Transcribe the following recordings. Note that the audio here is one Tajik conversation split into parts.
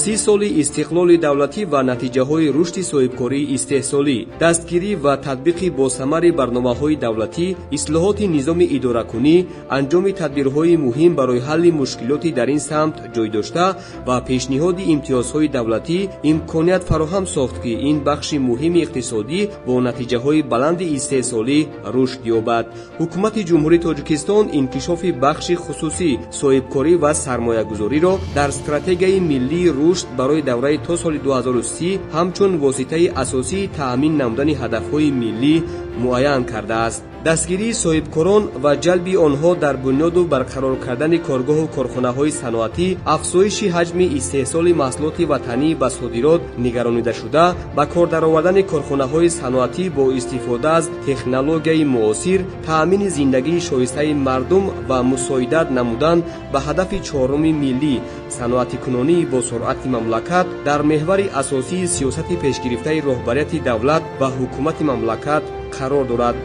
30 соли истиқлоли давлатӣ ва натиҷаҳои рушди соҳибкории истеҳсолӣ, дастгирӣ ва татбиқи босамари барномаҳои давлатӣ, ислоҳоти низоми идоракунӣ, анҷоми тадбирҳои муҳим барои ҳалли мушкилоти дар ин самт ҷой дошта ва пешниҳоди имтиёзҳои давлатӣ имконият фароҳам сохт, ки ин бахши муҳими иқтисодӣ бо натиҷаҳои баланди истеҳсолӣ рушд ёбад. Ҳукумати Ҷумҳурии Тоҷикистон инкишофи бахши хусусӣ, соҳибкорӣ ва сармоягузориро дар стратегияи миллии рушд барои давраи то соли 2030 ҳамчун воситаи асосии таъмин намудани ҳадафҳои миллӣ муайян кардааст. Дастгирии соҳибкорон ва ҷалби онҳо дар бунёду барқарор кардани коргоҳу корхонаҳои саноатӣ, афзоиши ҳаҷми истеҳсоли маҳсулоти ватанӣ ба содирот нигаронидашуда, ба кор даровардани корхонаҳои саноатӣ бо истифода аз технологияи муосир, таъмини зиндагии шоистаи мардум ва мусоидат намудан ба ҳадафи чоруми миллӣ саноатикунонии босуръати мамлакат дар меҳвари асосии сиёсати пешгирифтаи роҳбарияти давлат ва ҳукумати мамлакат қарор дорад.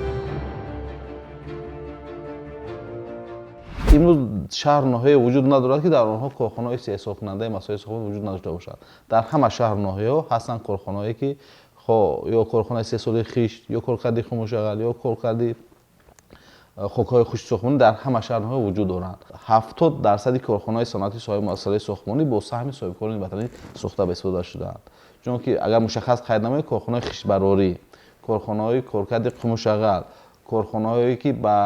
Имрӯз шаҳру ноҳия вуҷуд надорад, ки дар онҳо корхонаҳои истеҳсолкунандаи масоили сохтмонӣ вуҷуд надошта бошад. Дар ҳама шаҳру ноҳияҳо ҳастанд корхонаҳое, ки ё корхонаи истеҳсоли хишт, ё коркарди хумушағал, ё коркарди хокҳои хушки сохтмонӣ дар ҳама шаҳру ноҳияҳо вуҷуд доранд. 70% корхонаҳои саноатии соҳаи масъалаи сохтмонӣ бо саҳми соҳибкорони ватанӣ сохта ба истифода шудаанд. Чунки агар мушаххас қайд намоем, корхонаҳои хиштбарорӣ, корхонаҳои коркарди хумушағал, корхонаҳое ки ба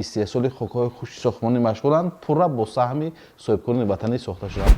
истеҳсоли хокҳои хушки сохтмонӣ машғуланд, пурра бо саҳми соҳибкорони ватанӣ сохта шудаанд.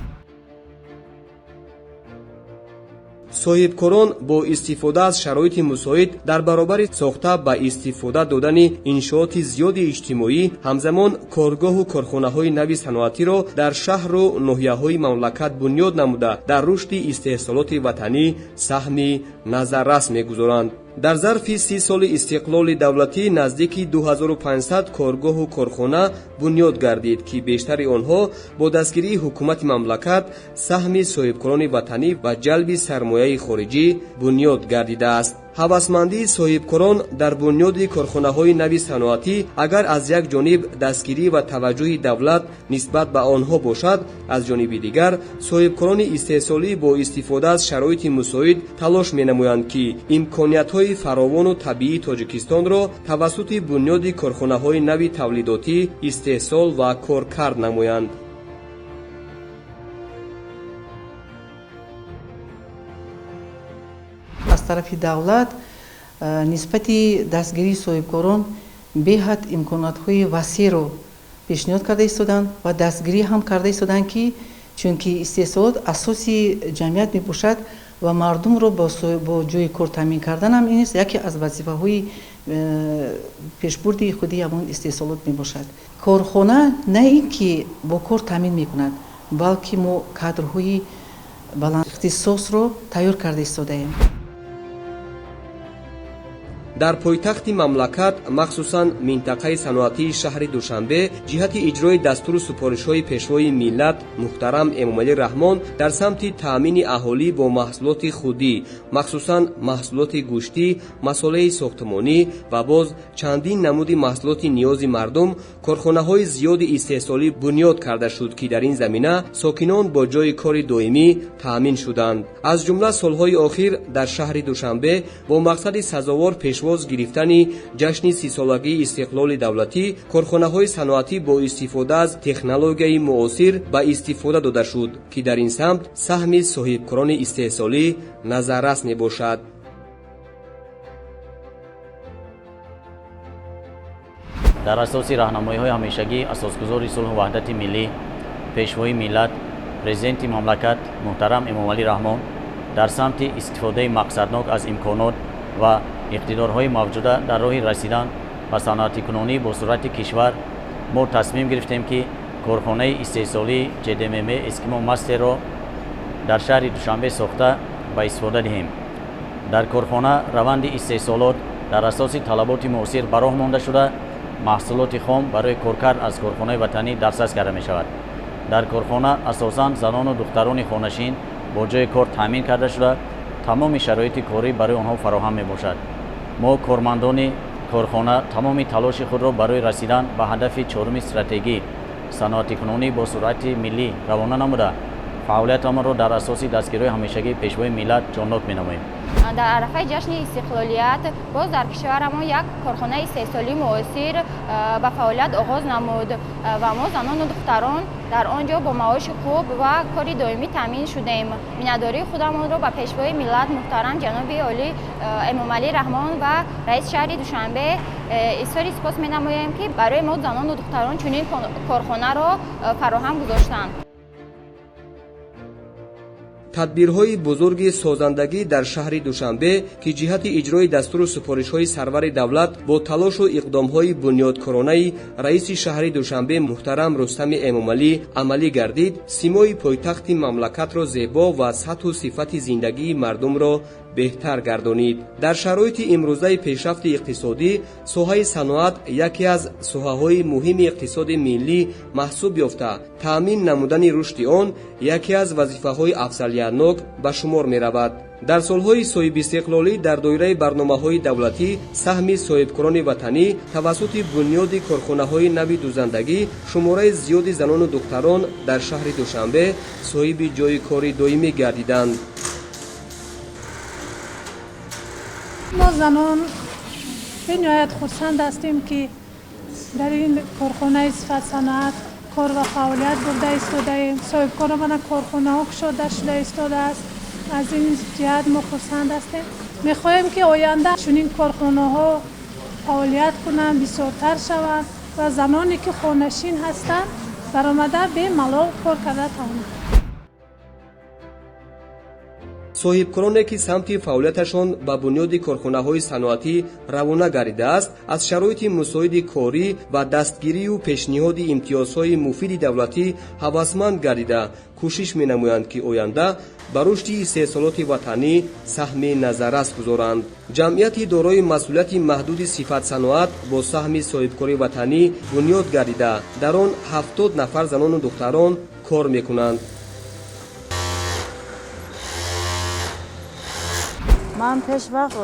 Соҳибкорон бо истифода аз шароити мусоид дар баробари сохта ба истифода додани иншооти зиёди иҷтимоӣ, ҳамзамон коргоҳу корхонаҳои нави саноатиро дар шаҳру ноҳияҳои мамлакат бунёд намуда, дар рушди истеҳсолоти ватанӣ саҳми назаррас мегузоранд. Дар зарфи 30 соли истиқлоли давлатӣ наздики 2500 коргоҳу корхона бунёд гардид, ки бештари онҳо бо дастгирии ҳукумати мамлакат, саҳми соҳибкорони ватанӣ ва ҷалби сармояи хориҷӣ бунёд гардидааст. Ҳавасмандии соҳибкорон дар бунёди корхонаҳои нави саноатӣ агар аз як ҷониб дастгирӣ ва таваҷҷӯҳи давлат нисбат ба онҳо бошад, аз ҷониби дигар соҳибкорони истеҳсолӣ бо истифода аз шароити мусоид талош менамоянд, ки имкониятҳои фаровону табиии Тоҷикистонро тавассути бунёди корхонаҳои нави тавлидотӣ истеҳсол ва коркард намоянд. Аз тарафи давлат нисбати дастгирии соҳибкорон беҳад имкониятҳои васеъро пешниҳод карда истоданд ва дастгирӣ ҳам карда истоданд, ки чунки истеҳсолот асоси ҷамъият мебошад ва мардумро бо ҷойи кор таъмин кардан ҳам ин яке аз вазифаҳои пешбурди худи ҳамон истеҳсолот мебошад. Корхона на ин ки бо кор таъмин мекунад, балки мо кадрҳои баланд ихтисосро тайёр карда истодаем. Дар пойтахти мамлакат, махсусан минтақаи саноатии шаҳри Душанбе, ҷиҳати иҷрои дастуру супоришҳои пешвои миллат муҳтарам Эмомалӣ Раҳмон дар самти таъмини аҳолӣ бо маҳсулоти худӣ, махсусан маҳсулоти гӯштӣ, масолеҳи сохтмонӣ ва боз чандин намуди маҳсулоти ниёзи мардум, корхонаҳои зиёди истеҳсолӣ бунёд карда шуд, ки дар ин замина сокинон бо ҷойи кори доимӣ таъмин шуданд. Аз ҷумла солҳои охир дар шаҳри Душанбе бо мақсади сазовор пешвоз гирифтани ҷашни 30-солагии истиқлоли давлатӣ, корхонаҳои саноатӣ бо истифода аз технологияи муосир ба истифода дода шуд, ки дар ин самт саҳми соҳибкорони истеҳсолӣ назаррас мебошад. Дар асоси роҳнамоиҳои ҳамешагӣ асосгузори сулҳу ваҳдати миллӣ, пешвои миллат, президенти мамлакат муҳтарам Эмомалӣ Раҳмон дар самти истифодаи мақсаднок аз имконот ва иқтидорҳои мавҷуда дар роҳи расидан ба саноатикунонӣ бо суръати кишвар мо тасмим гирифтем, ки корхонаи истеҳсолии ҶДММ Эскимо Мастерро дар шаҳри Душанбе сохта ба истифода диҳем. Дар корхона раванди истеҳсолот дар асоси талаботи муосир ба роҳ монда шуда, маҳсулоти хом барои коркард аз корхонаи ватанӣ дастрас карда мешавад. Дар корхона асосан занону духтарони хонашин бо ҷойи кор таъмин карда шуда, тамоми шароити корӣ барои онҳо фароҳам мебошад. Мо кормандони корхона тамоми талоши худро барои расидан ба ҳадафи чоруми стратегӣ саноатикунонӣ бо суръати миллӣ равона намуда, Фаъолиятамонро дар асоси дастгириҳои ҳамешагии Пешвои миллат ҷоннок менамоем. Дар арафаи ҷашни истиқлолият боз дар кишварамон як корхонаи истеҳсолии муосир ба фаъолият оғоз намуд ва мо занону духтарон дар он ҷо бо маоши хуб ва кори доимӣ таъмин шудем. Миннатдории худамонро ба Пешвои миллат муҳтарам ҷаноби олӣ Эмомалӣ Раҳмон ва раиси шаҳри Душанбе изҳори сипос менамоем, ки барои мо занону духтарон чунин корхонаро фароҳам гузоштанд. Тадбирҳои бузурги созандагӣ дар шаҳри Душанбе, ки ҷиҳати иҷрои дастуру супоришҳои сарвари давлат бо талошу иқдомҳои бунёдкоронаи раиси шаҳри Душанбе муҳтарам Рустами Эмомалӣ амалӣ гардид, симои пойтахти мамлакатро зебо ва сатҳу сифати зиндагии мардумро беҳтар гардонид. Дар шароити имрӯзаи пешрафти иқтисодӣ соҳаи саноат яке аз соҳаҳои муҳими иқтисоди миллӣ маҳсуб ёфта, таъмин намудани рушди он яке аз вазифаҳои афзалиятнок ба шумор меравад. Дар солҳои соҳибистиқлолӣ дар доираи барномаҳои давлатӣ саҳми соҳибкорони ватанӣ тавассути бунёди корхонаҳои нави дузандагӣ шумораи зиёди занону духтарон дар шаҳри Душанбе соҳиби ҷойи кори доимӣ гардиданд. Мо занон бениҳоят хурсанд ҳастем, ки дар ин корхонаи сифатсаноат кор ва фаъолият бурда истодаем. Соҳибкоромана корхонаҳо кушода шуда истодааст. Аз ин ҷиҳат мо хурсанд ҳастем. Мехоҳем, ки оянда чунин корхонаҳо фаъолият кунанд, бисёртар шаванд ва заноне, ки хонашин ҳастанд, баромада бемалол кор карда тавонанд. Соҳибкороне, ки самти фаъолияташон ба бунёди корхонаҳои саноатӣ равона гардидааст, аз шароити мусоиди корӣ ва дастгирию пешниҳоди имтиёзҳои муфиди давлатӣ ҳавасманд гардида, кӯшиш менамоянд, ки оянда ба рушди истеҳсолоти ватанӣ саҳми назаррас гузоранд. Ҷамъияти дорои масъулияти маҳдуди сифатсаноат бо саҳми соҳибкори ватанӣ бунёд гардида, дар он 70 нафар занону духтарон кор мекунанд. Ман пеш вақт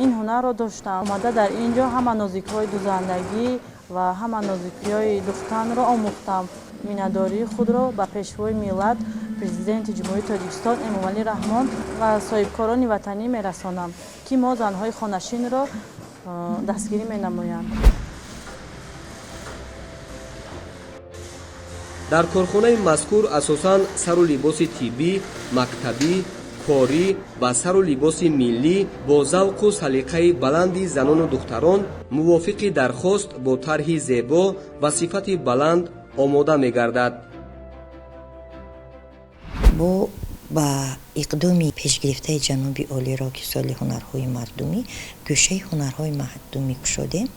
ин ҳунарро доштам. Омада дар ин ҷо ҳама нозикиҳои дузандагӣ ва ҳама нозикиҳои духтанро омӯхтам. Миннатдории худро ба Пешвои миллат, Президенти Ҷумҳурии Тоҷикистон Эмомалӣ Раҳмон ва соҳибкорони ватанӣ мерасонам, ки мо занҳои хонашинро дастгирӣ менамоянд. Дар корхонаи мазкур асосан сару либоси тиббӣ, мактабӣ, корӣ ва сару либоси миллӣ бо завқу салиқаи баланди занону духтарон мувофиқи дархост бо тарҳи зебо ва сифати баланд омода мегардад. Бо ба иқдоми пешгирифтаи ҷаноби олиро, ки соли ҳунарҳои мардумӣ, гӯшаи ҳунарҳои мардумӣ кушодем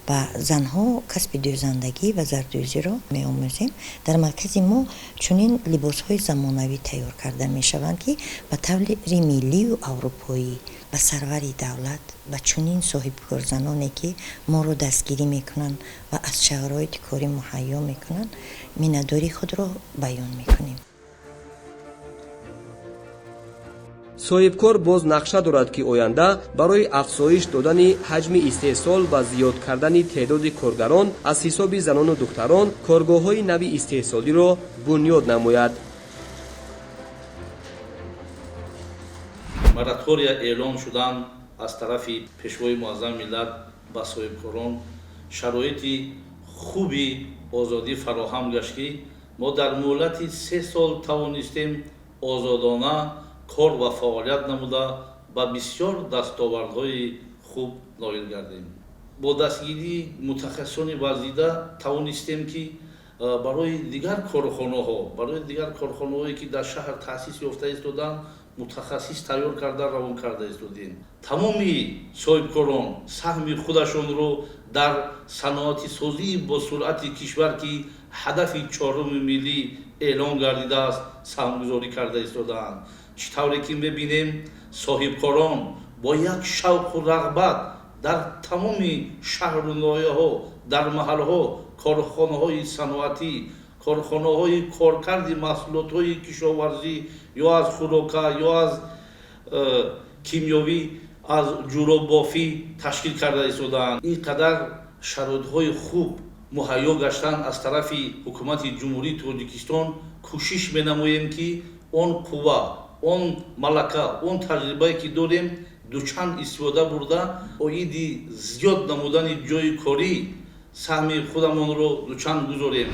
ва занҳо касби дӯзандагӣ ва зардӯзиро меомӯзем. Дар маркази мо чунин либосҳои замонавӣ тайёр карда мешаванд, ки ба таври миллию аврупоӣ. Ба сарвари давлат, ба чунин соҳибкорзаноне, ки моро дастгирӣ мекунанд ва аз шароити корӣ муҳайё мекунанд, миннатдории худро баён мекунем. Соҳибкор боз нақша дорад, ки оянда барои афзоиш додани ҳаҷми истеҳсол ва зиёд кардани теъдоди коргарон аз ҳисоби занону духтарон коргоҳҳои нави истеҳсолиро бунёд намояд. Моратория эълон шудан аз тарафи Пешвои муаззами миллат ба соҳибкорон шароити хуби озодӣ фароҳам гашт, ки мо дар муҳлати 3 сол тавонистем озодона кор ва фаъолият намуда ба бисёр дастовардҳои хуб ноил гардем. Бо дастгирии мутахассисони варзида тавонистем, ки барои дигар корхонаҳое, ки дар шаҳр таъсис ёфта истоданд, мутахассис тайёр карда равон карда истодем. Тамоми соҳибкорон саҳми худашонро дар саноатисозии бо суръати кишвар, ки ҳадафи чоруми миллӣ эълон гардидааст, саҳмгузорӣ карда истодаанд. Чӣ тавре ки мебинем, соҳибкорон бо як шавқу рағбат дар тамоми шаҳру ноҳияҳо, дар маҳалҳо корхонаҳои саноатӣ, корхонаҳои коркарди маҳсулотҳои кишоварзӣ ё аз хӯрока ё аз кимиёвӣ, аз ҷӯроббофӣ ташкил карда истодаанд. Ин қадар шароитҳои хуб муҳайё гаштан аз тарафи ҳукумати Ҷумҳурии Тоҷикистон Кӯшиш менамоем, ки он қувва, он малака, он таҷрибае, ки дорем, дучанд истифода бурда, оиди зиёд намудани ҷойи корӣ саҳми худамонро дучанд гузорем.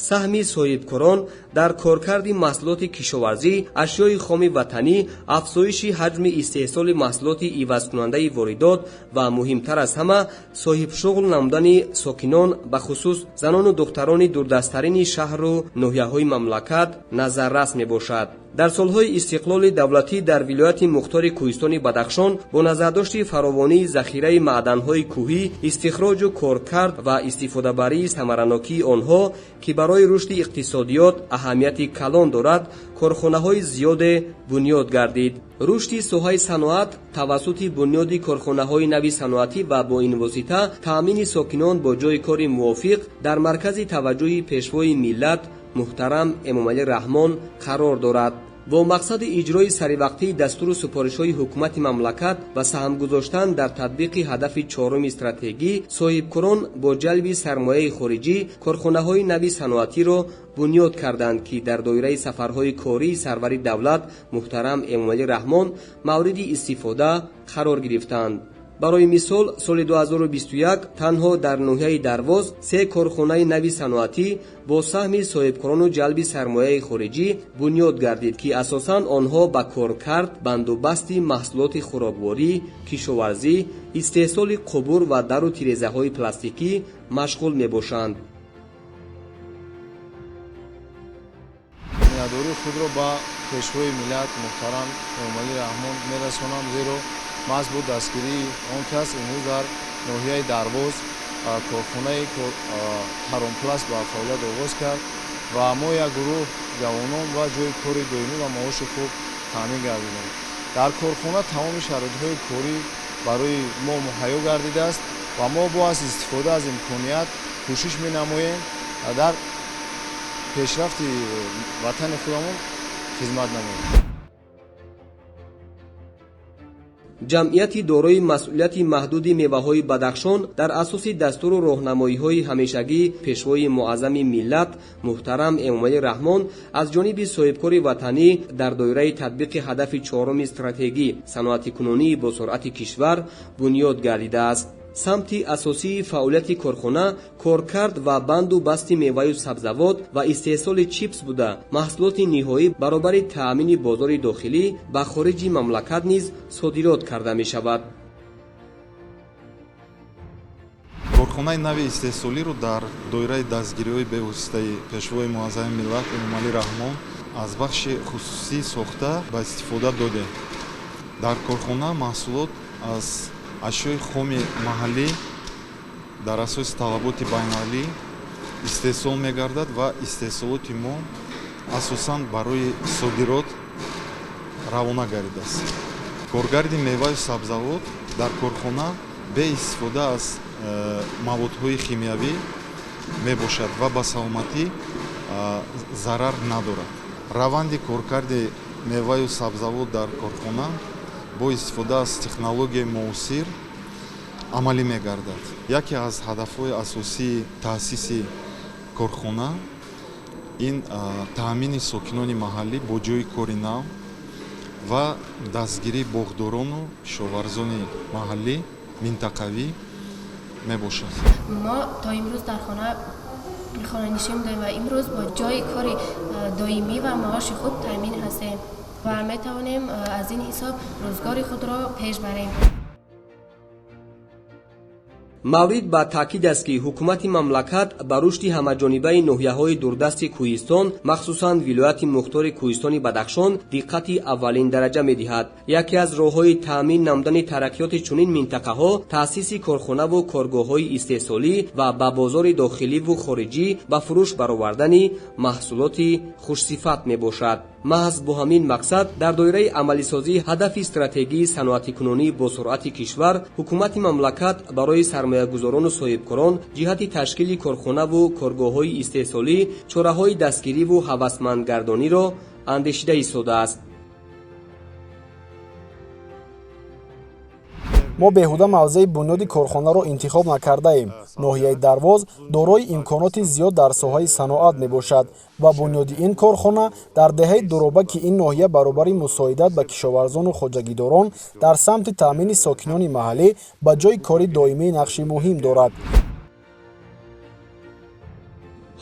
Саҳми соҳибкорон дар коркарди маҳсулоти кишоварзӣ, ашёи хоми ватанӣ, афзоиши ҳаҷми истеҳсоли маҳсулоти ивазкунандаи воридот ва муҳимтар аз ҳама соҳибшуғл намудани сокинон, бахусус занону духтарони дурдасттарини шаҳру ноҳияҳои мамлакат назаррас мебошад. Дар солҳои истиқлоли давлатӣ дар вилояти мухтори Кӯҳистони Бадахшон бо назардошти фаровонии захираи маъданҳои кӯҳӣ, истихроҷу коркард ва истифодабарии самаранокии онҳо, ки барои рушди иқтисодиёт аҳамияти калон дорад, корхонаҳои зиёде бунёд гардид. Рушди соҳаи саноат тавассути бунёди корхонаҳои нави саноатӣ ва бо ин восита таъмини сокинон бо ҷойи кори мувофиқ дар маркази таваҷҷӯҳи Пешвои миллат муҳтарам Эмомалӣ Раҳмон қарор дорад. Бо мақсади иҷрои саривақтии дастуру супоришҳои ҳукумати мамлакат ва саҳм гузоштан дар татбиқи ҳадафи чоруми стратегӣ, соҳибкорон бо ҷалби сармояи хориҷӣ корхонаҳои нави саноатиро бунёд карданд, ки дар доираи сафарҳои кории сарвари давлат муҳтарам Эмомалӣ Раҳмон мавриди истифода қарор гирифтанд. Барои мисол, соли 2021 танҳо дар ноҳияи Дарвоз се корхонаи нави саноатӣ бо саҳми соҳибкорону ҷалби сармояи хориҷӣ бунёд гардид, ки асосан онҳо ба коркард, бандубасти маҳсулоти хӯрокворӣ, кишоварзӣ, истеҳсоли қубур ва дару тирезаҳои пластикӣ машғул мебошанд. Миннатдории худро ба Пешвои миллат муҳтарам Эмомалӣ Раҳмон мерасонам, зеро маҳз бо дастгирии он кас имрӯз дар ноҳияи Дарвоз корхонаи Таромпласт ба фаъолият оғоз кард ва мо як гурӯҳ ҷавонон ба ҷойи кори доимӣ ва маоши хуб таъмин гардидем. Дар корхона тамоми шароитҳои корӣ барои мо муҳайё гардидааст ва мо бо аз истифода аз имконият кӯшиш менамоем дар пешрафти ватани худамон хизмат намоем. Ҷамъияти дорои масъулияти маҳдуди меваҳои Бадахшон дар асоси дастуру роҳнамоиҳои ҳамешагии Пешвои муаззами миллат муҳтарам Эмомалӣ Раҳмон аз ҷониби соҳибкори ватанӣ дар доираи татбиқи ҳадафи чоруми стратегӣ саноатикунонии босуръати кишвар бунёд гардидааст. Самти асосии фаъолияти корхона коркард ва банду басти меваю сабзавот ва истеҳсоли чипс буда, маҳсулоти ниҳоӣ баробари таъмини бозори дохилӣ ба хориҷи мамлакат низ содирот карда мешавад. Корхонаи нави истеҳсолиро дар доираи дастгириҳои бевоситаи Пешвои муаззами миллат Эмомалӣ Раҳмон аз бахши хусусӣ сохта ба истифода додем. Дар корхона маҳсулот аз ашёи хоми маҳаллӣ дар асоси талаботи байналмилалӣ истеҳсол мегардад ва истеҳсолоти мо асосан барои содирот равона гардидааст. Коргарди меваю сабзавот дар корхона бе истифода аз маводҳои химиявӣ мебошад ва ба саломатӣ зарар надорад. Раванди коркарди меваю сабзавот дар корхона бо истифода аз технологияи муосир амалӣ мегардад. Яке аз ҳадафҳои асосии таъсиси корхона ин таъмини сокинони маҳаллӣ бо ҷойи кори нав ва дастгирии боғдорону кишоварзони маҳаллӣ, минтақавӣ мебошад. Мо то имрӯз дар хона хонанишин будем ва имрӯз бо ҷойи кори доимӣ ва маоши хуб таъмин ҳастем ва метавонем аз ин ҳисоб рӯзгори худро пеш барем. Маврид ба таъкид аст, ки ҳукумати мамлакат ба рушди ҳамаҷонибаи ноҳияҳои дурдасти Кӯҳистон, махсусан вилояти мухтори Кӯҳистони Бадахшон, диққати аввалин дараҷа медиҳад. Яке аз роҳҳои таъмин намудани тараққиёти чунин минтақаҳо таъсиси корхонаву коргоҳҳои истеҳсолӣ ва ба бозори дохиливу хориҷӣ ба фурӯш баровардани маҳсулоти хушсифат мебошад. Маҳз бо ҳамин мақсад дар доираи амалисозии ҳадафи стратегии саноатикунонии босуръати кишвар ҳукумати мамлакат барои сармоягузорону соҳибкорон ҷиҳати ташкили корхонаву коргоҳҳои истеҳсолӣ чораҳои дастгириву ҳавасмандгардониро андешида истодааст. Мо беҳуда мавзеи бунёди корхонаро интихоб накардаем. Ноҳияи Дарвоз дорои имконоти зиёд дар соҳаи саноат мебошад ва бунёди ин корхона дар деҳаи Дуроба, ки ин ноҳия баробари мусоидат ба кишоварзону хоҷагидорон дар самти таъмини сокинони маҳаллӣ ба ҷойи кори доимӣ нақши муҳим дорад.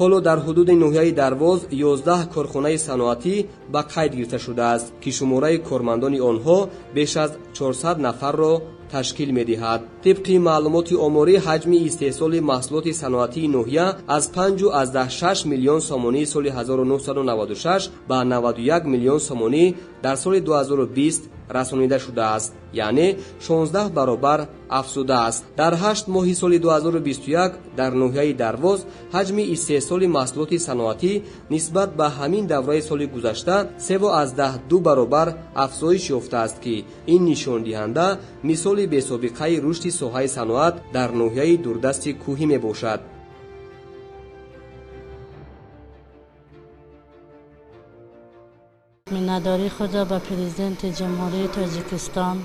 Ҳоло дар ҳудуди ноҳияи Дарвоз 11 корхонаи саноатӣ ба қайд гирифта шудааст, ки шумораи кормандони онҳо беш аз 400 нафарро ташкил медиҳад. Тибқи маълумоти оморӣ, ҳаҷми истеҳсоли маҳсулоти саноатии ноҳия аз 5,6 миллион сомонӣ соли 1996 ба 91 миллион сомонӣ дар соли 2020 расонида шудааст, яъне 16 баробар афзудааст. Дар 8 моҳи соли 2021 дар ноҳияи Дарвоз ҳаҷми истеҳсоли маҳсулоти саноатӣ нисбат ба ҳамин давраи соли гузашта 3,2 баробар афзоиш ёфтааст, ки ин нишондиҳанда мисоли бесобиқаи рушди соҳаи саноат дар ноҳияи дурдасти кӯҳӣ мебошад. Миннатдории худро ба Президенти Ҷумҳурии Тоҷикистон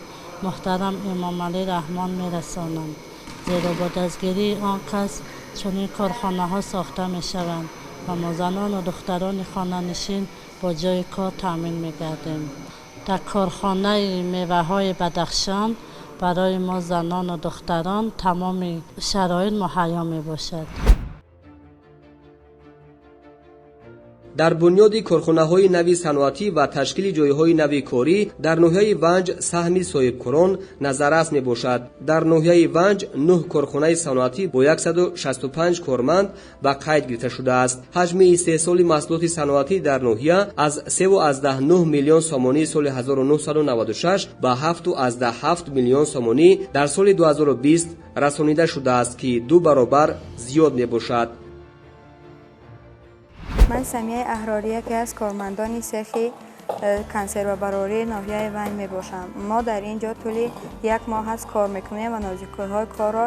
муҳтарам Эмомалӣ Раҳмон мерасонам, зеро бо дастгирии он кас чунин корхонаҳо сохта мешаванд ва мо занону духтарони хонанишин бо ҷойи кор таъмин мегардем. Дар корхонаи меваҳои Бадахшон барои мо занону духтарон тамоми шароит муҳайё мебошад. Дар бунёди корхонаҳои нави саноатӣ ва ташкили ҷойҳои нави корӣ дар ноҳияи Ванҷ саҳми соҳибкорон назаррас мебошад. Дар ноҳияи Ванҷ 9 корхонаи саноатӣ бо 165 корманд ба қайд гирифта шудааст. Ҳаҷми истеҳсоли маҳсулоти саноатӣ дар ноҳия аз 3,9 миллион сомонӣ соли 1996 ба 7,7 миллион сомонӣ дар соли 2020 расонида шудааст, ки 2 баробар зиёд мебошад. Ман Самияи Аҳрорӣ, яке аз кормандони сехи консервабарории ноҳияи Ванҷ мебошам. Мо дар ин ҷо тӯли як моҳ аст кор мекунем ва нозикиҳои корро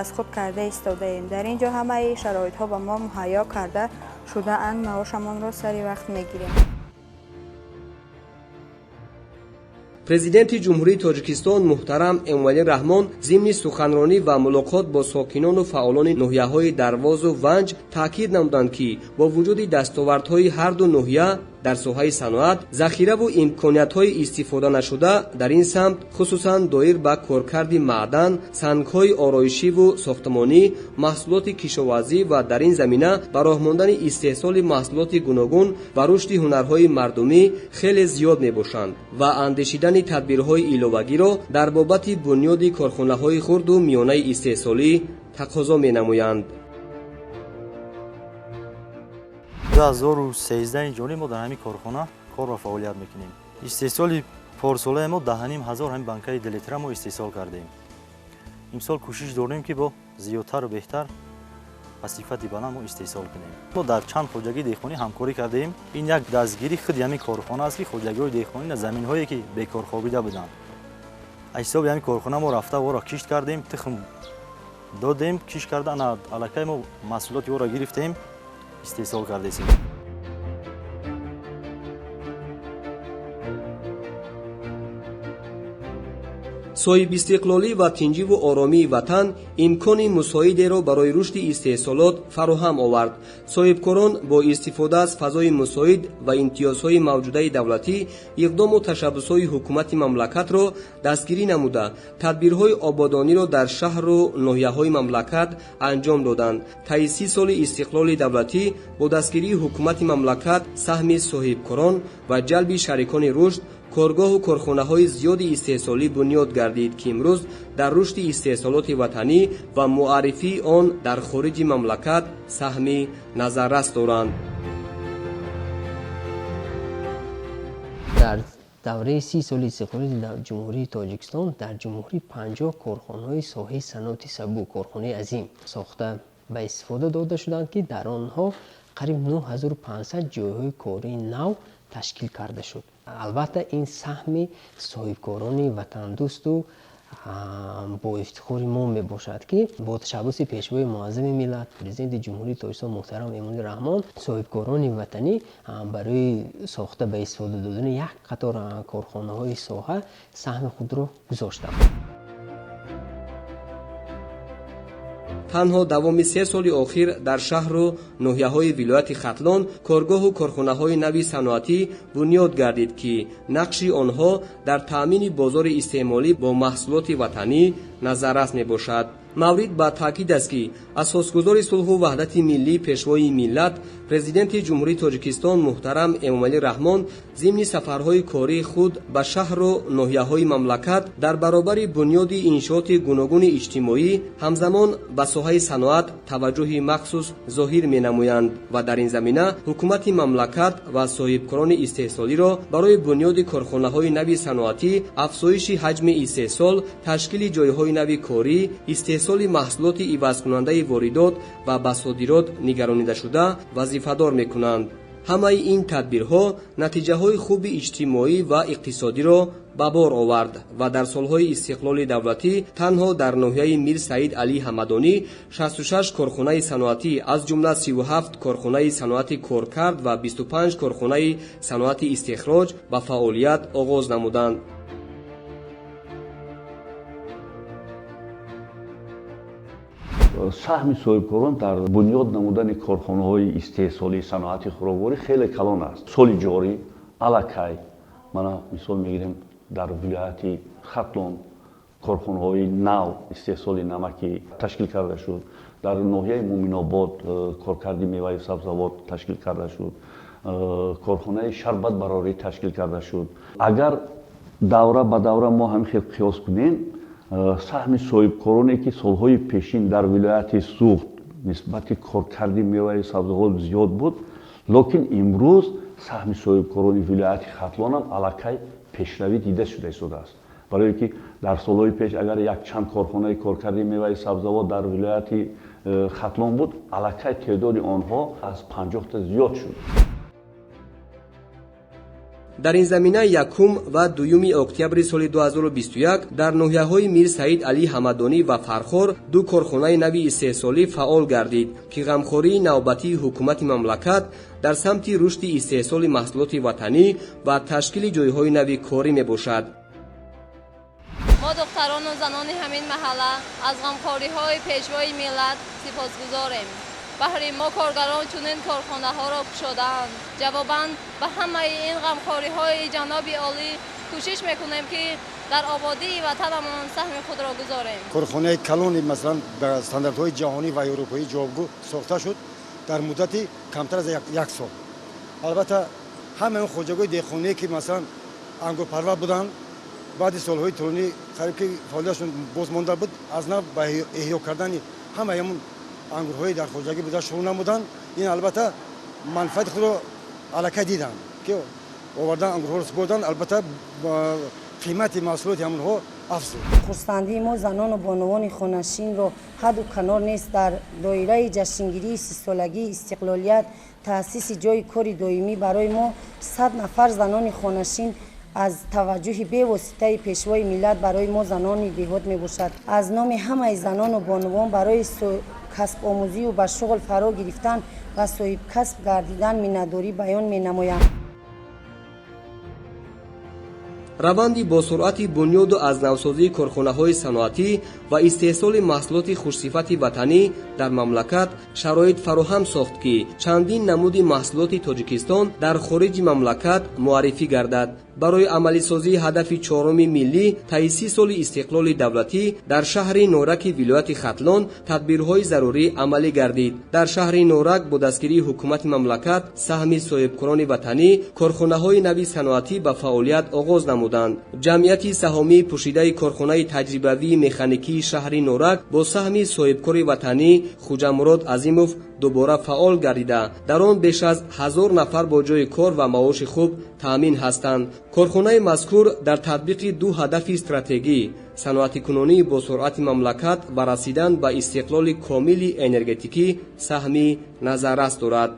аз худ карда истодаем. Дар ин ҷо ҳамаи шароитҳо ба мо муҳайё карда шудаанд, маошамонро сари вақт мегирем. Президенти Ҷумҳурии Тоҷикистон муҳтарам Эмомалӣ Раҳмон зимни суханронӣ ва мулоқот бо сокинону фаъолони ноҳияҳои Дарвозу Ванҷ таъкид намуданд, ки бо вуҷуди дастовардҳои ҳарду ноҳия дар соҳаи саноат, захираву имкониятҳои истифода нашуда дар ин самт, хусусан доир ба коркарди маъдан, сангҳои ороишиву сохтмонӣ, маҳсулоти кишоварзӣ ва дар ин замина ба роҳ мондани истеҳсоли маҳсулоти гуногун ва рушди ҳунарҳои мардумӣ хеле зиёд мебошанд ва андешидани тадбирҳои иловагиро дар бобати бунёди корхонаҳои хурду миёнаи истеҳсолӣ тақозо менамоянд. 2013 ҷони мо дар ҳамин корхона кор ва фаъолият мекунем. Истеҳсоли порсолаи мо 10,5 ҳазор ҳамин банкаи делитра мо истеҳсол кардем. Имсол кӯшиш дорем, ки бо зиёдтару беҳтар ба сифати баланд мо истеҳсол кунем. Мо дар чанд хоҷагии деҳқонӣ ҳамкорӣ кардаем. Ин як дастгирии худи ҳамин корхона аст, ки хоҷагиҳои деҳқонӣ на заминҳое, ки бекор хобида буданд, аз ҳисоби ҳамин корхона мо рафта ворро кишт кардем, тухм додем, кишт карда, ана аллакай мо маҳсулоти ворро гирифтем, истеҳсол кардесем. Соҳибистиқлолӣ ва тинҷиву оромии ватан имкони мусоидеро барои рушди истеҳсолот фароҳам овард. Соҳибкорон бо истифода аз фазои мусоид ва имтиёзҳои мавҷудаи давлатӣ иқдому ташаббусҳои ҳукумати мамлакатро дастгирӣ намуда, тадбирҳои ободониро дар шаҳру ноҳияҳои мамлакат анҷом доданд. Таи 30 соли истиқлоли давлатӣ бо дастгирии ҳукумати мамлакат, саҳми соҳибкорон ва ҷалби шарикони рушд коргоҳу корхонаҳои зиёди истеҳсолӣ бунёд гардид, ки имрӯз дар рушди истеҳсолоти ватанӣ ва муаррифии он дар хориҷи мамлакат саҳми назаррас доранд. Дар давраи 30 соли истиқлоли Ҷумҳурии Тоҷикистон дар ҷумҳурӣ 50 корхонаҳои соҳаи саноати сабук, корхонаи азим сохта ба истифода дода шуданд, ки дар онҳо қариб 9500 ҷойҳои кории нав ташкил карда шуд. Албатта, ин саҳми соҳибкорони ватандӯсту бо ифтихори мо мебошад, ки бо ташаббуси Пешвои муаззами миллат, Президенти Ҷумҳурии Тоҷикистон муҳтарам Эмомалӣ Раҳмон, соҳибкорони ватанӣ барои сохта ба истифода додани як қатор корхонаҳои соҳа саҳми худро гузоштанд. Танҳо давоми 3 соли охир дар шаҳру ноҳияҳои вилояти Хатлон коргоҳу корхонаҳои нави саноатӣ бунёд гардид, ки нақши онҳо дар таъмини бозори истеъмолӣ бо маҳсулоти ватанӣ назаррас мебошад. Маврид ба таъкид аст, ки асосгузори сулҳу ваҳдати миллӣ, Пешвои миллат, Президенти Ҷумҳурии Тоҷикистон муҳтарам Эмомалӣ Раҳмон зимни сафарҳои кории худ ба шаҳру ноҳияҳои мамлакат дар баробари бунёди иншооти гуногуни иҷтимоӣ ҳамзамон ба соҳаи саноат таваҷҷӯҳи махсус зоҳир менамоянд ва дар ин замина ҳукумати мамлакат ва соҳибкорони истеҳсолиро барои бунёди корхонаҳои нави саноатӣ, афзоиши ҳаҷми истеҳсол, ташкили ҷойҳои нави корӣ, истеҳсоли маҳсулоти ивазкунандаи воридот ва ба содирот нигаронидашуда вазифадор мекунанд. Ҳамаи ин тадбирҳо натиҷаҳои хуби иҷтимоӣ ва иқтисодиро ба бор овард ва дар солҳои истиқлоли давлатӣ танҳо дар ноҳияи Мир Саид Алӣ Ҳамадонӣ 66 корхонаи саноатӣ, аз ҷумла 37 корхонаи саноати коркард ва 25 корхонаи саноати истихроҷ ба фаъолият оғоз намуданд. Саҳми соҳибкорон дар бунёд намудани корхонаҳои истеҳсолии саноати хӯрокворӣ хеле калон аст. Соли ҷорӣ аллакай мана мисол мегирем, дар вилояти Хатлон корхонаҳои нав истеҳсоли намакӣ ташкил карда шуд, дар ноҳияи Муминобод коркарди меваю сабзавот ташкил карда шуд, корхонаи шарбатбарорӣ ташкил карда шуд. Агар давра ба давра мо ҳамин хел қиёс кунем, саҳми соҳибкороне ки солҳои пешин дар вилояти Суғд нисбати коркарди меваи сабзавот зиёд буд, лекин имрӯз саҳми соҳибкорони вилояти Хатлонам аллакай пешравӣ дида шуда истодааст. Барое ки дар солҳои пеш агар якчанд корхонаи коркарди меваи сабзавот дар вилояти Хатлон буд, аллакай теъдоди онҳо аз 50та зиёд шуд. Дар ин замина 1 ва 2 октябри соли 2021 дар ноҳияҳои Мир Саид Алӣ Ҳамадонӣ ва Фархор 2 корхонаи нави истеҳсолӣ фаъол гардид, ки ғамхории навбатии ҳукумати мамлакат дар самти рушди истеҳсоли маҳсулоти ватанӣ ва ташкили ҷойҳои нави корӣ мебошад. Мо духтарону занони ҳамин маҳалла аз ғамхориҳои Пешвои миллат сипосгузорем. Баҳри мо коргарон чунин корхонаҳоро кушодаанд. Ҷавобан ба ҳамаи ин ғамхориҳои ҷаноби олӣ кӯшиш мекунем, ки дар ободии ватанамон саҳми худро гузорем. Корхонаи калони, масалан, ба стандартҳои ҷаҳонӣ ва европоӣ ҷавобгӯ сохта шуд дар муддати камтар аз як сол. Албатта, ҳамаи он хоҷагои деҳқоние, ки масалан ангурпарвар буданд, баъди солҳои тӯлонӣ қариб ки фаъолиятшон боз монда буд, аз нав ба эҳё кардани ҳамаи ҳамон ангурҳои дар хоҷагӣ буда шурӯъ намуданд. Ин албатта манфиати худро аллакай диданд, ки овардан ангурҳоро супорданд, албатта қимати маҳсулоти ҳамонҳо афзуд. Хурсандии мо занону бонувони хонашинро ҳадду канор нест. Дар доираи ҷашнгирии 30-солагии истиқлолият таъсиси ҷойи кори доимӣ барои мо 100 нафар занони хонашин аз таваҷҷӯҳи бевоситаи Пешвои миллат барои мо занони деҳот мебошад. Аз номи ҳамаи занону бонувон барои касбомӯзию ба шуғл фаро гирифтан ва соҳибкасб гардидан миннатдорӣ баён менамоям. Раванди бо суръати бунёду аз навсозии корхонаҳои саноатӣ ва истеҳсоли маҳсулоти хушсифати ватанӣ дар мамлакат шароит фароҳам сохт, ки чандин намуди маҳсулоти Тоҷикистон дар хориҷи мамлакат муаррифӣ гардад. Барои амалисозии ҳадафи чоруми миллӣ таи 30 соли истиқлоли давлатӣ дар шаҳри Нораки вилояти Хатлон тадбирҳои зарурӣ амалӣ гардид. Дар шаҳри Норак бо дастгирии ҳукумати мамлакат саҳми соҳибкорони ватанӣ корхонаҳои нави саноатӣ ба фаъолият оғоз намуданд. Ҷамъияти саҳомии пӯшидаи корхонаи таҷрибавии механикии шаҳри Норак бо саҳми соҳибкори ватанӣ Хуҷамурод Азимов дубора фаъол гардида, дар он беш аз 1000 нафар бо ҷойи кор ва маоши хуб таъмин ҳастанд. Корхонаи мазкур дар татбиқи 2 ҳадафи стратегӣ саноатикунонии бо суръати мамлакат ва расидан ба истиқлоли комили энергетикӣ саҳми назаррас дорад.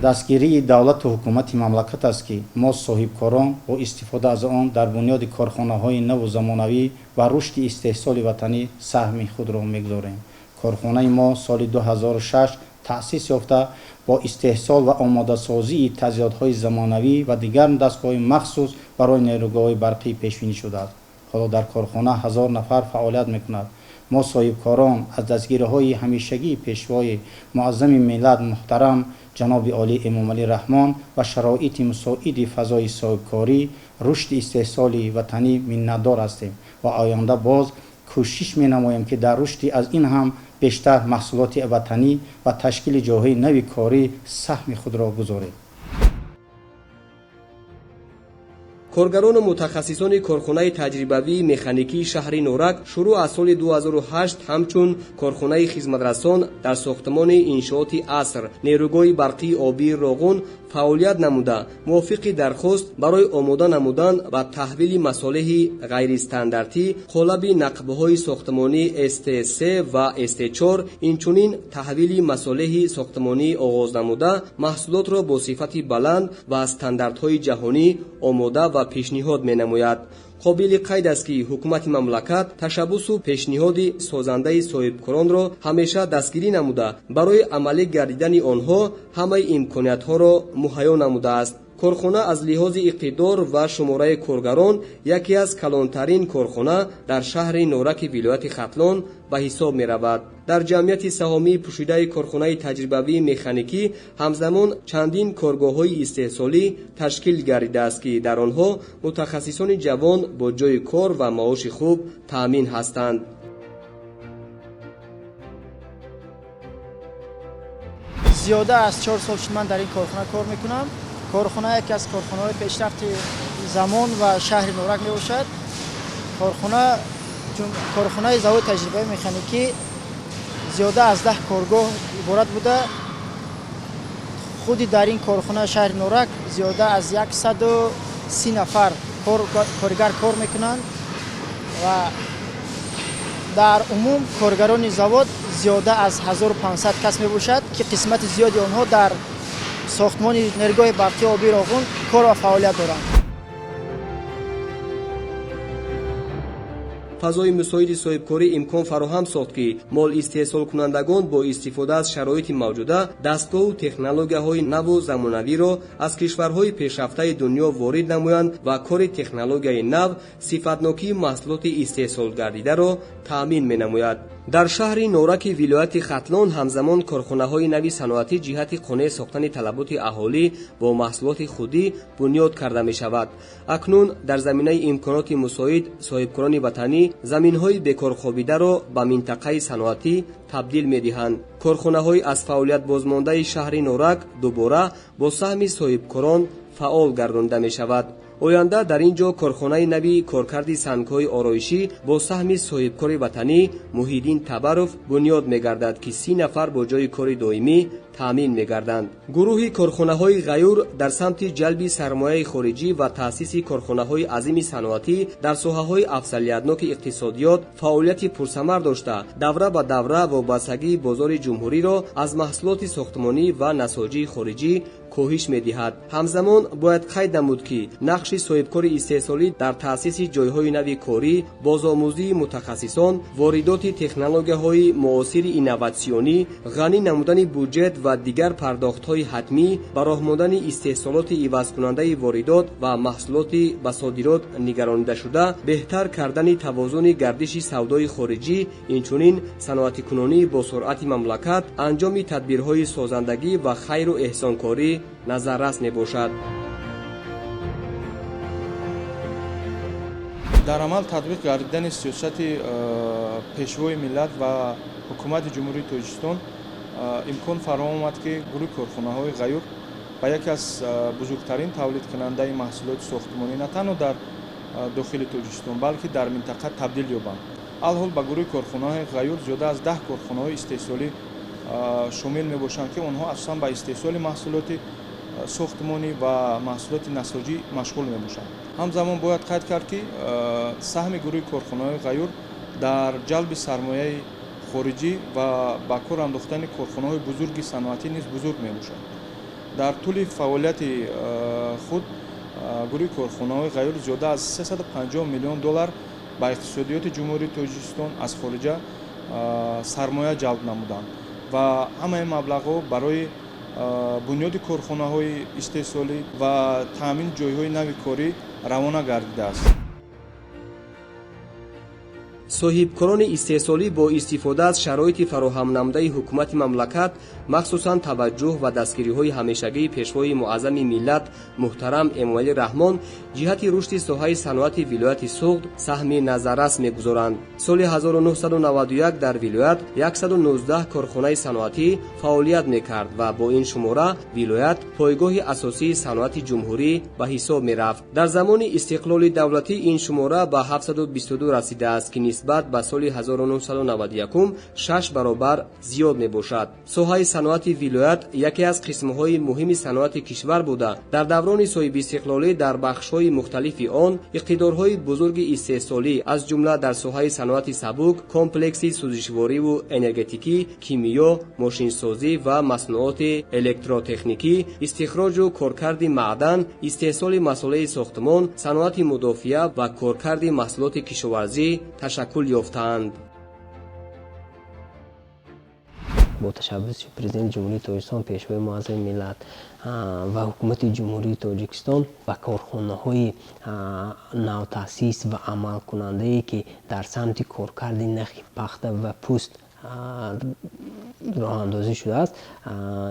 Дастгирии давлату ҳукумати мамлакат аст, ки мо соҳибкорон бо истифода аз он дар бунёди корхонаҳои наву замонавӣ ва рушди истеҳсоли ватанӣ саҳми худро мегузорем. Корхонаи мо соли 2006 таъсис ёфта, бо истеҳсол ва омодасозии таҷҳизотҳои замонавӣ ва дигар дастгоҳҳои махсус барои нерӯгоҳҳои барқӣ пешбинӣ шудааст. Ҳоло дар корхона 1000 нафар фаъолият мекунад. Мо соҳибкорон аз дастгириҳои ҳамешагии Пешвои муаззами миллат муҳтарам ҷаноби олӣ Эмомалӣ Раҳмон ва шароити мусоиди фазои соҳибкорӣ, рушди истеҳсоли ватанӣ миннатдор ҳастем ва оянда боз кӯшиш менамоем, ки дар рушди аз ин ҳам бештар маҳсулоти ватанӣ ва ташкили ҷойҳои нави корӣ саҳми худро гузорем. Коргарону мутахассисони корхонаи таҷрибавии механикии шаҳри Норак шурӯъ аз соли 2008 ҳамчун корхонаи хизматрасон дар сохтмони иншооти аср нерӯгоҳи барқии обии Роғун фаъолият намуда, мувофиқи дархост барои омода намудан ва таҳвили масолеҳи ғайристандартӣ, қолаби нақбҳои сохтмонии СТ3 ва СТ4, инчунин таҳвили масолеҳи сохтмонӣ оғоз намуда, маҳсулотро бо сифати баланд ва стандартҳои ҷаҳонӣ омода ва пешниҳод менамояд. Қобили қайд аст, ки ҳукумати мамлакат ташаббусу пешниҳоди созандаи соҳибкоронро ҳамеша дастгирӣ намуда, барои амалӣ гардидани онҳо ҳамаи имкониятҳоро муҳайё намудааст. Корхона аз лиҳози иқтидор ва шумораи коргарон яке аз калонтарин корхона дар шаҳри Нораки вилояти Хатлон ба ҳисоб меравад. Дар ҷамъияти саҳомии пӯшидаи корхонаи таҷрибавии механикӣ ҳамзамон чандин коргоҳҳои истеҳсолӣ ташкил гардидааст, ки дар онҳо мутахассисони ҷавон бо ҷойи кор ва маоши хуб таъмин ҳастанд. Зиёда аз 4 сол шуд ман дар ин корхона кор мекунам. Корхона яке аз корхонаҳои пешрафти замон ва шаҳри Норак мебошад. Корхонаи заводи таҷрибаи механикӣ зиёда аз 10 коргоҳ иборат буда, худи дар ин корхона шаҳри Норак зиёда аз 130 нафар коргар кор мекунанд ва дар умум коргарони завод зиёда аз 1500 кас мебошад, ки қисмати зиёди онҳо дар сохтмони нерӯгоҳи барқии обии Роғун кор ва фаъолият доранд. Фазои мусоиди соҳибкорӣ имкон фароҳам сохт, ки молистеҳсолкунандагон бо истифода аз шароити мавҷуда дастгоҳу технологияҳои наву замонавиро аз кишварҳои пешрафтаи дунё ворид намоянд ва кори технологияи нав сифатнокии маҳсулоти истеҳсолгардидаро таъмин менамояд. Дар шаҳри Нораки вилояти Хатлон ҳамзамон корхонаҳои нави саноатӣ ҷиҳати қонеъ сохтани талаботи аҳолӣ бо маҳсулоти худӣ бунёд карда мешавад. Акнун дар заминаи имконоти мусоид соҳибкорони ватанӣ заминҳои бекорхобидаро ба минтақаи саноатӣ табдил медиҳанд. Корхонаҳои аз фаъолият бозмондаи шаҳри Норак дубора бо саҳми соҳибкорон фаъол гардонида мешавад. Оянда дар ин ҷо корхонаи нави коркарди сангҳои ороишӣ бо саҳми соҳибкори ватанӣ Муҳиддин Табаров бунёд мегардад, ки 30 нафар бо ҷойи кори доимӣ таъмин мегарданд. Гурӯҳи корхонаҳои ғаюр дар самти ҷалби сармояи хориҷӣ ва таъсиси корхонаҳои азими саноатӣ дар соҳаҳои афзалиятноки иқтисодиёт фаъолияти пурсамар дошта, давра ба давра вобастагии бозори ҷумҳуриро аз маҳсулоти сохтмонӣ ва насоҷии хориҷӣ коҳиш медиҳад. Ҳамзамон бояд қайд намуд, ки нақши соҳибкори истеҳсолӣ дар таъсиси ҷойҳои нави корӣ, бозомӯзии мутахассисон, воридоти технологияҳои муосири инноватсионӣ, ғанӣ намудани буҷет ва дигар пардохтҳои ҳатмӣ, ба роҳ мондани истеҳсолоти ивазкунандаи воридот ва маҳсулоти ба содирот нигаронидашуда, беҳтар кардани тавозуни гардиши савдои хориҷӣ, инчунин саноатикунонии босуръати мамлакат, анҷоми тадбирҳои созандагӣ ва хайру эҳсонкорӣ назаррас мебошад. Дар амал татбиқ гардидани сиёсати Пешвои миллат ва ҳукумати Ҷумҳурии Тоҷикистон имкон фароҳам омад, ки гурӯҳи корхонаҳои ғаюр ба яке аз бузургтарин тавлидкунандаи маҳсулоти сохтмонӣ на танҳо дар дохили Тоҷикистон, балки дар минтақа табдил ёбанд. Алҳол ба гурӯҳи корхонаҳои ғаюр зиёда аз 10 корхонаҳои истеҳсолӣ шомил мебошанд, ки онҳо асосан ба истеҳсоли маҳсулоти сохтмонӣ ва маҳсулоти насоҷӣ машғул мебошанд. Ҳамзамон бояд қайд кард, ки саҳми гурӯҳи корхонаҳои ғаюр дар ҷалби сармояи хориҷӣ ва ба кор андохтани корхонаҳои бузурги саноатӣ низ бузург мебошад. Дар тӯли фаъолияти худ гурӯҳи корхонаҳои ғаюр зиёда аз 350 миллион доллар ба иқтисодиёти Ҷумҳурии Тоҷикистон аз хориҷа сармоя ҷалб намуданд ва ҳамаи маблағҳо барои бунёди корхонаҳои истеҳсолӣ ва таъмини ҷойҳои нави корӣ равона гардидааст. Соҳибкорони истеҳсолӣ бо истифода аз шароити фароҳамнамудаи ҳукумати мамлакат, махсусан таваҷҷӯҳ ва дастгириҳои ҳамешагии Пешвои муаззами миллат муҳтарам Эмомалӣ Раҳмон ҷиҳати рушди соҳаи саноати вилояти Суғд саҳми назаррас мегузоранд. Соли 1991 дар вилоят 119 корхонаи саноатӣ фаъолият мекард ва бо ин шумора вилоят пойгоҳи асосии саноати ҷумҳурӣ ба ҳисоб мерафт. Дар замони истиқлоли давлатӣ ин шумора ба 722 расидааст, ки нисбат ба соли 1991 6 баробар зиёд мебошад. Соҳаи саноати вилоят яке аз қисмҳои муҳими саноати кишвар буда, дар даврони соҳибистиқлолӣ дар бахшҳои мухталифи он иқтидорҳои бузурги истеҳсолӣ, аз ҷумла дар соҳаи саноати сабук, комплекси сӯзишвориву энергетикӣ, кимиё, мошинсозӣ ва маснуоти электротехникӣ, истихроҷу коркарди маъдан, истеҳсоли масолеҳи сохтмон, саноати мудофиа ва коркарди маҳсулоти кишоварзӣ ташаккул ёфтаанд. Бо ташаббуси Президенти Ҷумҳурии Тоҷикистон, Пешвои муаззами миллат ва Ҳукумати Ҷумҳурии Тоҷикистон ба корхонаҳои навтаъсис ва амалкунандае, ки дар самти коркарди нахи пахта ва пӯст роҳандозӣ шудааст,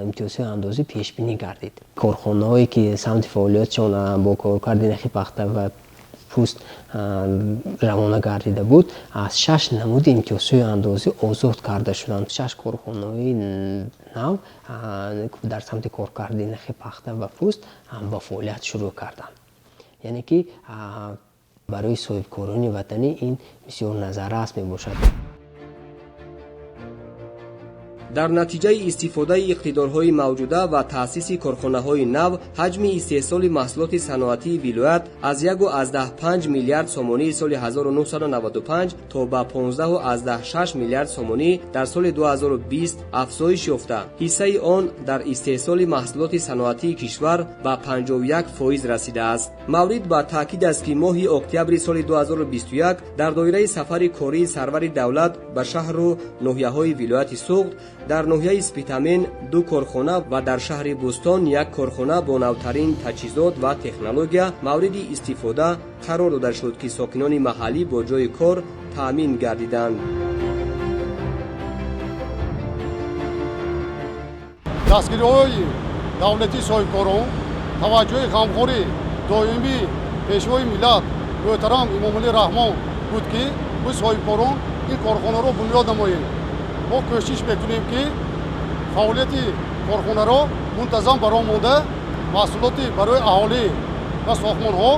имтиёзҳои андозӣ пешбинӣ гардид. Корхонаҳое ки самти фаъолиятшон бо коркарди нахи пахта ва пӯст равона гардида буд, аз 6 намуди имтиёзҳои андозӣ озод карда шуданд. 6 корхонаҳои нав дар самти коркарди нахи пахта ва пӯст ба фаъолият шурӯъ карданд. Яъне ки барои соҳибкорони ватанӣ ин бисёр назаррас мебошад. Дар натиҷаи истифодаи иқтидорҳои мавҷуда ва таъсиси корхонаҳои нав, ҳаҷми истеҳсоли маҳсулоти саноатии вилоят аз 1,5 миллиард сомонии соли 1995 то ба 15,6 миллиард сомонӣ дар соли 2020 афзоиш ёфта, ҳиссаи он дар истеҳсоли маҳсулоти саноатии кишвар ба 51% расидааст. Маврид ба таъкид аст, ки моҳи октябри соли 2021 дар доираи сафари кории сарвари давлат ба шаҳру ноҳияҳои вилояти Суғд дар ноҳияи Спитамен 2 корхона ва дар шаҳри Бӯстон 1 корхона бо навтарин таҷҳизот ва технология мавриди истифода қарор дода шуд, ки сокинони маҳаллӣ бо ҷойи кор таъмин гардиданд. Дастгириҳои давлатии соҳибкорон, таваҷҷӯҳи ғамхории доимии Пешвои миллат муҳтарам Эмомалӣ Раҳмон буд, ки мо соҳибкорон ин корхонаро бунёд намоем. Мо кӯшиш мекунем, ки фаъолияти корхонаро мунтазам баром монда, маҳсулоти барои аҳолӣ ва сохтмонҳо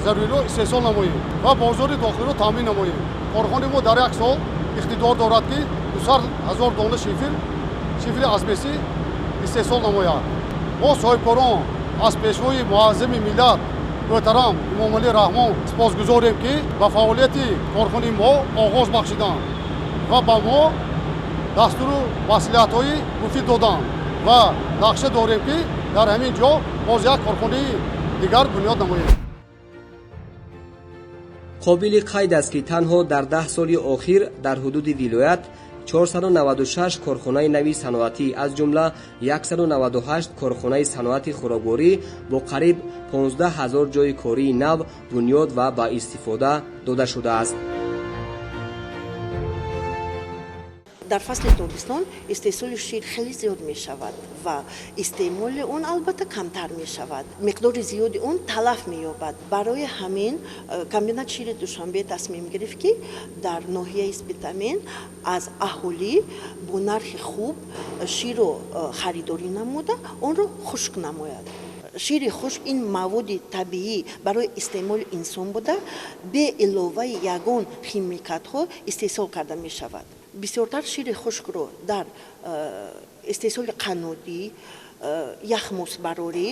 заруриро истеҳсол намоем ва бозори дохилиро таъмин намоем. Корхонаи мо дар як сол иқтидор дорад, ки 200 000 дона шифри азбестӣ истеҳсол намояд. Мо соҳибкорон аз Пешвои муаззами миллат муҳтарам Эмомалӣ Раҳмон сипосгузорем, ки ба фаъолияти корхонаи мо оғоз бахшиданд ва ба мо дастуру маслиҳатҳои муфид доданд ва нақша дорем, ки дар ҳамин ҷо боз як корхонаи дигар бунёд намоем. Қобили қайд аст, ки танҳо дар 10 соли охир дар ҳудуди вилоят 496 корхонаи нави саноатӣ, аз ҷумла 198 корхонаи саноати хӯрокворӣ бо қариб 15 000 ҷойи кории нав бунёд ва ба истифода дода шудааст. Дар фасли тобистон истеҳсоли шир хеле зиёд мешавад ва истеъмоли он албатта камтар мешавад. Миқдори зиёди он талаф меёбад. Барои ҳамин комбинат шири Душанбе тасмим гирифт, ки дар ноҳияи Спитамен аз аҳолӣ бо нархи хуб ширро харидорӣ намуда, онро хушк намояд. Шири хушк ин маводи табиӣ барои истеъмоли инсон буда, бе иловаи ягон химикатҳо истеҳсол карда мешавад. Бисёртар шири хушкро дар истеҳсоли қаннодӣ, яхмосбарорӣ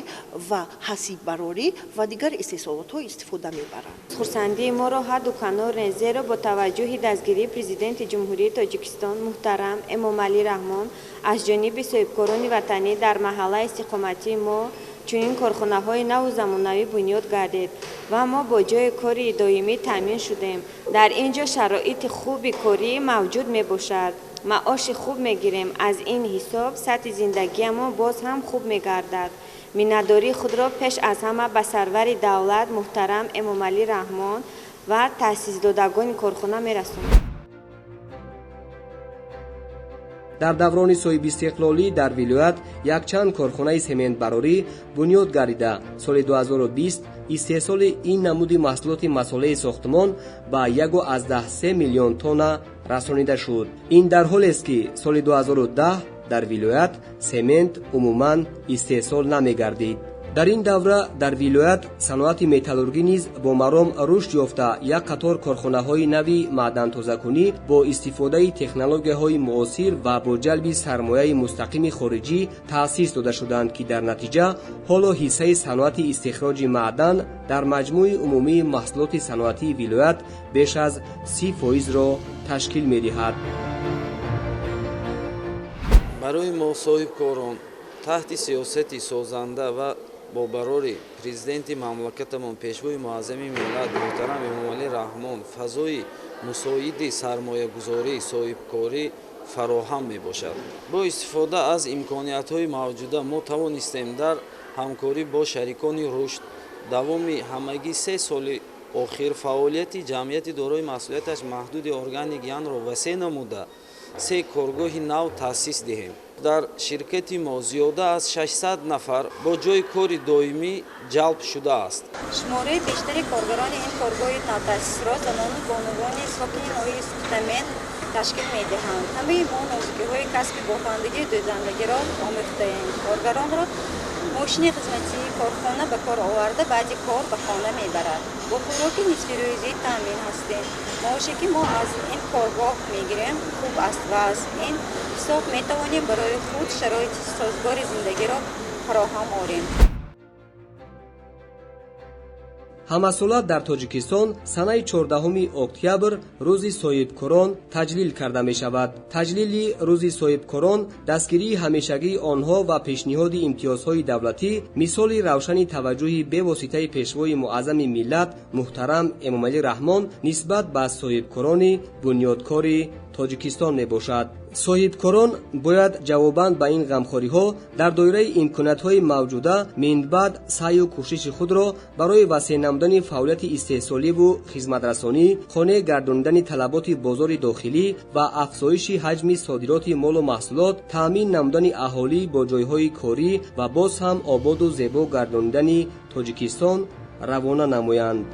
ва ҳасиббарорӣ ва дигар истеҳсолотҳо истифода мебаранд. Хурсандии моро ҳадду канор нест, зеро бо таваҷҷӯҳи дастгирии Президенти Ҷумҳурии Тоҷикистон муҳтарам Эмомалӣ Раҳмон аз ҷониби соҳибкорони ватанӣ дар маҳаллаи истиқоматии мо чунин корхонаҳои наву замонавӣ бунёд гардид ва мо бо ҷойи кори доимӣ таъмин шудем. Дар ин ҷо шароити хуби корӣ мавҷуд мебошад. Маоши хуб мегирем. Аз ин ҳисоб сатҳи зиндагиамон боз ҳам хуб мегардад. Миннатдории худро пеш аз ҳама ба сарвари давлат муҳтарам Эмомалӣ Раҳмон ва таъсисдодагони корхона мерасонем. Дар даврони соҳибистиқлолӣ дар вилоят якчанд корхонаи сементбарорӣ бунёд гардида, соли 2020 истеҳсоли ин намуди маҳсулоти масолеҳи сохтмон ба 1,3 миллион тонна расонида шуд. Ин дар ҳолест, ки соли 2010 дар вилоят семент умуман истеҳсол намегардид. Дар ин давра дар вилоят саноати металлургӣ низ бо маром рушд ёфта, як қатор корхонаҳои нави маъдантозакунӣ бо истифодаи технологияҳои муосир ва бо ҷалби сармояи мустақими хориҷӣ таъсис дода шуданд, ки дар натиҷа ҳоло ҳиссаи саноати истихроҷи маъдан дар маҷмӯи умумии маҳсулоти саноатии вилоят беш аз 30%-ро ташкил медиҳад. Барои мо соҳибкорон таҳти сиёсати созанда ва бо барори президенти мамлакатамон пешвои муаззами миллат муҳтарам Эмомалӣ Раҳмон фазои мусоиди сармоягузорӣ, соҳибкорӣ фароҳам мебошад. Бо истифода аз имкониятҳои мавҷуда мо тавонистем дар ҳамкорӣ бо шарикони рушд давоми ҳамагӣ 3 соли охир фаъолияти ҷамъияти дорои масъулияташ маҳдуди Органик Янро васеъ намуда 3 коргоҳи нав таъсис диҳем. Дар ширкати мо зиёда аз 600 нафар бо ҷойи кори доимӣ ҷалб шудааст. Шумораи бештари коргарони ин коргоҳи навтаъсисро занону бонувони сокини ноҳияи Спитамен ташкил медиҳанд. Ҳамаи мо нозукиҳои касби бофандагию дӯзандагиро омӯхтаем. Коргаронро мошини хизматии корхона ба кор оварда, баъди кор ба хона мебарад. Бо хӯроки нисфирӯзӣ таъмин ҳастем. Маоше ки мо аз ин коргоҳ мегирем хуб аст ва аз ин ҳисоб метавонем барои худ шароити созгори зиндагиро фароҳам орем. Ҳамасола дар Тоҷикистон санаи 14 октябр рӯзи соҳибкорон таҷлил карда мешавад. Таҷлили рӯзи соҳибкорон, дастгирии ҳамешагии онҳо ва пешниҳоди имтиёзҳои давлатӣ мисоли равшани таваҷҷӯҳи бевоситаи пешвои муаззами миллат муҳтарам Эмомалӣ Раҳмон нисбат ба соҳибкорони бунёдкори Тоҷикистон мебошад. Соҳибкорон бояд ҷавобан ба ин ғамхориҳо дар доираи имкониятҳои мавҷуда минбаъд саъю кӯшиши худро барои васеъ намудани фаъолияти истеҳсоливу хизматрасонӣ, қонеъ гардонидани талаботи бозори дохилӣ ва афзоиши ҳаҷми содироти молу маҳсулот, таъмин намудани аҳолӣ бо ҷойҳои корӣ ва боз ҳам ободу зебо гардонидани Тоҷикистон равона намоянд.